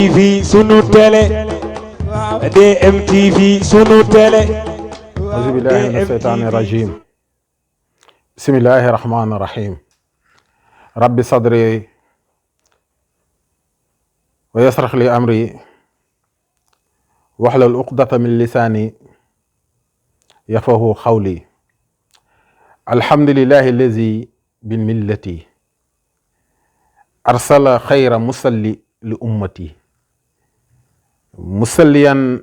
TV sunu télé DMTV sunu télé auzu billahi mina shaytaani rajim bismillahi rahmaani rahim rabbi sadri wa yasrah li amri wahlul uqdata min lisaani yafqahu qawli alhamdulillahi allazi bil millati arsala xayra musalli li ummati musalliyan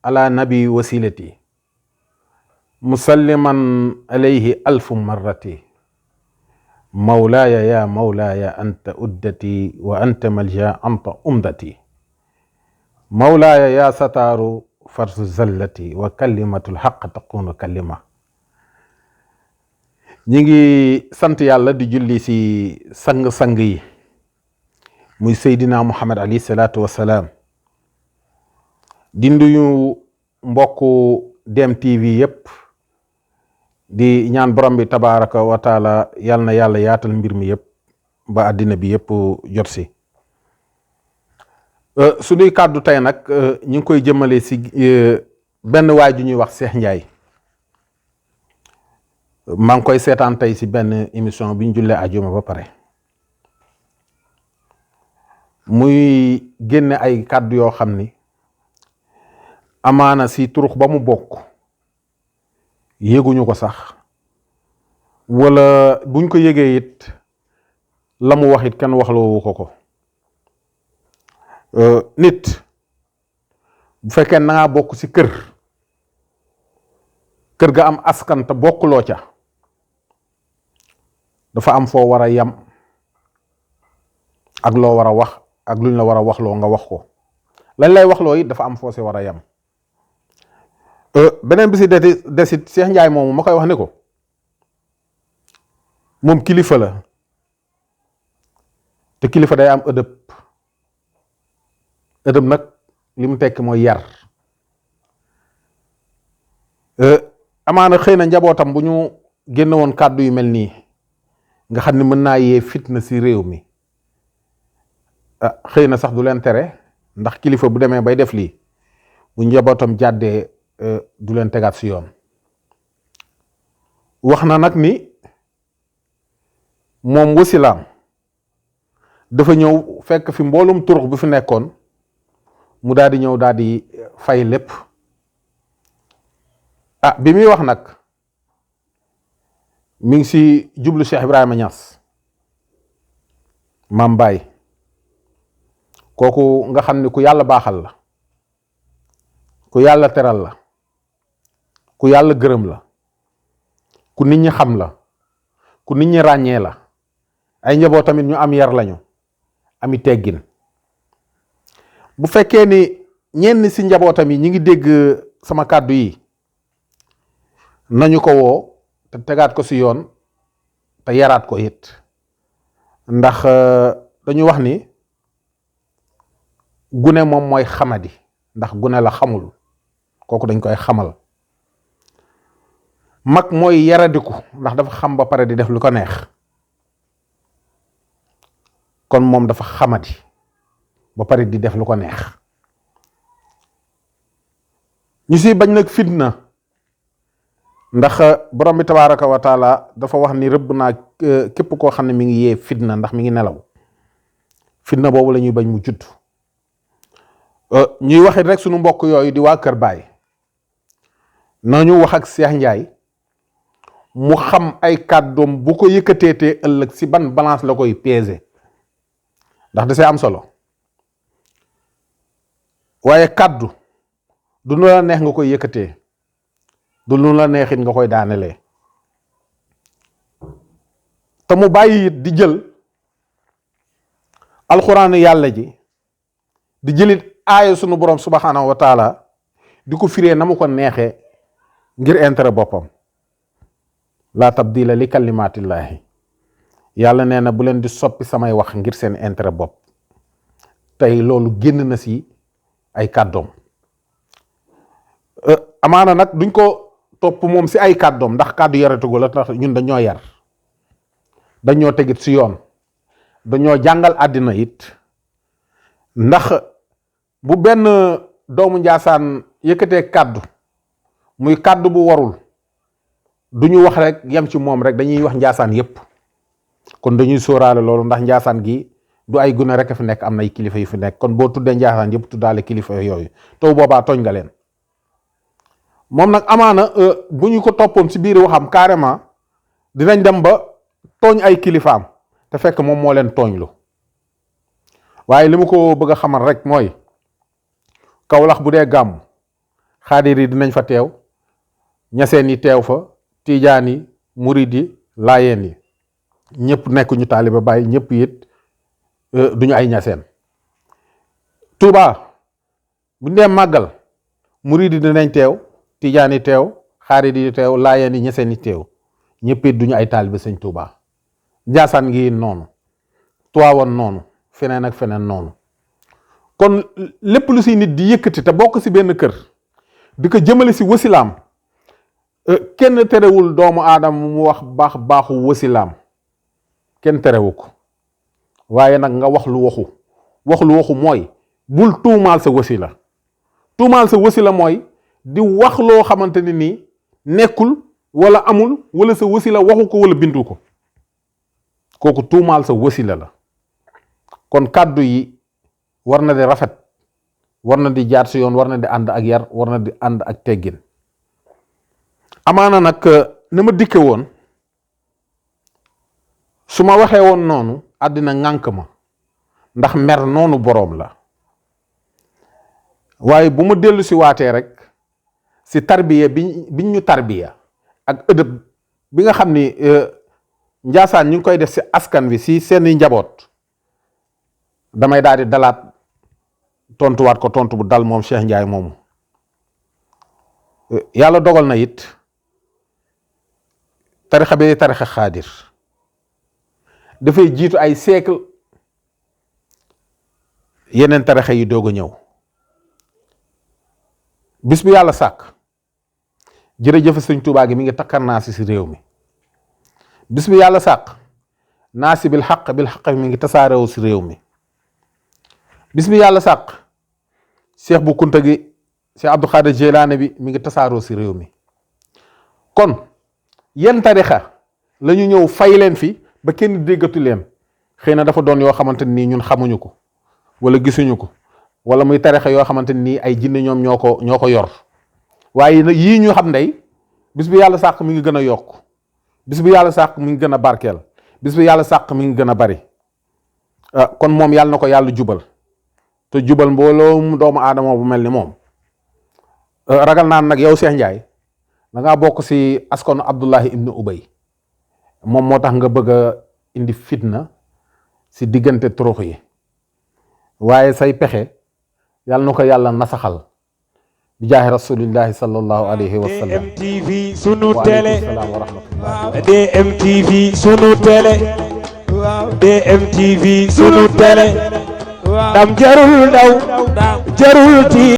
ala nabi wasilati musalliman alayhi alfu marrati mawlaaya ya mawlaaya anta uddati wa anta malja anta umdati mawlaaya ya sataaru farsu zallati wa kalimatul xaq takunu kalima. ñi ngi sant yàlla di julli si sang-sang yi muy Seydina Muhammad alayhi salaatu wassalaam di nuyu mbokku DMTV yépp di ñaan borom bi tabaraka wa taala yal na yàlla yaatal mbir mi yépp ba àddina bi yépp jot si suñuy kàddu tey nag ñu ngi koy jëmale si benn waay ju ñuy wax Cheikh Ndiaye. maa ngi koy seetaan tey si benn émission bi ñu jullee ajuma ba pare muy génne ay kàddu yoo xam ni amaana si turux ba mu bokk yéguñu ko sax wala buñ ko yégee it la mu wax it kenn waxloowu ko nit bu fekkee na ngaa bokk si kër ga am askan te bokkuloo ca dafa am foo war a yam ak loo war a wax ak luñ la war a waxloo nga wax ko lañ lay waxloo it dafa am foo si war a yam. beneen bi si desit Cheikh Ndiaye moomu ma koy wax ni ko moom kilifa la te kilifa day am ëdëb nag li mu tekk mooy yar. amaana xëy na njabootam bu ñu génne woon kàddu yu mel nii nga xam ne mën naa yee fitna si réew mi xëy na sax du leen tere ndax kilifa bu demee bay def lii bu njabootam jàddee du leen tegaat si yoon. wax na nag ni moom wasilaam dafa ñëw fekk fi mboolum turux bi fi nekkoon mu daal di ñëw daal di fay lépp. bi muy wax nag mi ngi si jublu Cheikh Ibrahima Niass Maam Baay kooku nga xam ni ku yàlla baaxal la, ku yàlla teral la, ku yàlla gërëm la, ku nit ñi xam la, ku nit ñi ràññee la, ay njaboot tamit ñu am yar lañu, ami teggin. bu fekkee ni ñenn si njabootam yi ñi ngi dégg sama kàddu yi nañu ko woo te tegaat ko si yoon te yaraat ko it ndax dañu wax ni gune moom mooy xamadi ndax gune la xamul kooku dañ koy xamal. mag mooy yaradiku ndax dafa xam ba pare di def lu ko neex kon moom dafa xamadi ba pare di def lu ko neex. ñu si bañ nag fitna ndax borom bi tabaraka wa taala dafa wax ni rëbb naa képp koo xam ne mi ngi yee fitna ndax mi ngi nelaw. fitna boobu la ñuy bañ mu judd. ñuy waxit rek sunu mbokk yooyu di waa Kër Baay nañu wax ak Cheikh Ndiaye mu xam ay kàddoom bu ko yëkkateetee ëllëg si ban balance la koy peser ndax da see am solo waaye kàddu du nu la neex nga koy yëkkatee du nu la neexit nga koy daanelee te mu bàyyi it di jël alxuraanu yàlla ji di jëlit aaya sunu borom subhanahu wa taala di ko firee na mu ko neexee ngir intérêt boppam. laa tabdila li kalimaatillaahi yàlla nee na bu leen di soppi samay wax ngir seen intérêt bopp. tey loolu génn na si ay kàddoom. amaana nag duñ ko topp moom si ay kàddoom ndax kàddu yaratugu la tax ñun dañoo yar dañoo tegit si yoon dañoo jàngal àddina it ndax bu benn doomu Njaasaan yëkkatee kàddu muy kàddu bu warul du ñu wax rek yem ci moom rek, dañuy wax Njaasaan yépp. kon dañuy sóoraale loolu ndax Njaasaan gi du ay gune rek a fi nekk, am na ay kilifa yu fi nekk. kon boo tuddee Njaasaan yépp tuddaale kilifa yooyu taw boobaa tooñ nga leen. moom nag amaana bu ñu ko toppoon ci biir waxam carrément dinañ dem ba tooñ ay kilifaam te fekk moom moo leen tooñlu. waaye li ma ko bëgg a xamal rek mooy Kawlax bu dee gàmm xaadir yi dinañ fa teew, ñaseen yi teew fa, tiijaan yi, murid yi, laayeen yi, ñëpp nekk ñu taaliba Baay, ñëpp it duñu ay ñaseen. Tuuba bu ñu dee màggal murid yi dinañ teew, tiijaan yi teew, xaadir yi teew, laayeen yi, ñaseen yi teew, ñëpp it duñu ay taaliba sëñ Tuuba. Njaasaan ngi noonu, Tiwaawan noonu, feneen ak feneen noonu. kon lépp lu si nit di yëkkati te bokk si benn kër di ko jëmale si wasilaam, kenn terewul doomu aadama mu wax baaxu wasilaam, kenn terewu ko. waaye nag nga wax lu waxu mooy bul tuumaal sa wasila. tuumaal sa wasila mooy di wax loo xamante ni nii nekkul wala amul, wala sa wasila waxu ko wala bindu ko, kooku tuumaal sa wasila la. kon kàddu yi war na di rafet, war na di jaar si yoon, war na di ànd ak yar, war na di ànd ak teggin. amaana nag ni ma dikke woon su ma waxee woon noonu àddina ŋànk ma, ndax mer noonu boroom la. waaye bu ma dellu si waatee rek si tarbiya biñ ñu tarbiya ak ëdëb bi nga xam ni Njaasaan ñu ngi koy def si askan wi si seeni njaboot, damay daal di dalaat tontuwaat ko tontu bu dal moom Cheikh Ndiaye moomu. yàlla dogal na it tarixa bi tarixa xaadir dafay jiitu ay siècle yeneen tarixa yi doog a ñëw. bis bu yàlla sàkk jërëjëf sëñ Tuubaa gi mi ngi takkar naa si réew mi. bis bu yàlla sàkk naasi bil xaq mi ngi tasaarewu si réew mi. bis bi yàlla sàq Cheikh bu Kunta gi Cheikh Abdou Khadir Jeylaane bi mi ngi tasaaroo si réew mi. kon yenn tarixa la ñu ñëw fay leen fi ba kenn déggatu leen, xëy na dafa doon yoo xamante nii ñun xamuñu ko wala gisuñu ko, wala muy tarixa yoo xamante nii ay jinne ñoom ñoo ko yor. waaye nag yii ñu xam ndey bis bi yàlla sàq mi ngi gën a yokk, bis bi yàlla sàq mi ngi gën a barkeel, bis bi yàlla sàq mi ngi gën a bari. kon moom yàlla na ko yàlla jubal te jubal mbooloo doomu aadama bu mel ni moom. ragal naan nag yow Cheikh Ndiaye da ngaa bokk si askanu Abdullahi ibnu Ubay, moom moo tax nga bëgg a indi fitna si diggante turux yi. waaye say pexe yàlla na ko yàlla nasaxal bi jaahi rasulillahi sallallahu alayhi wa sallam. DMTV sunu télé, wa rahmatullah. DMTV sunu télé, DMTV sunu télé. dam jarul daw jarul ti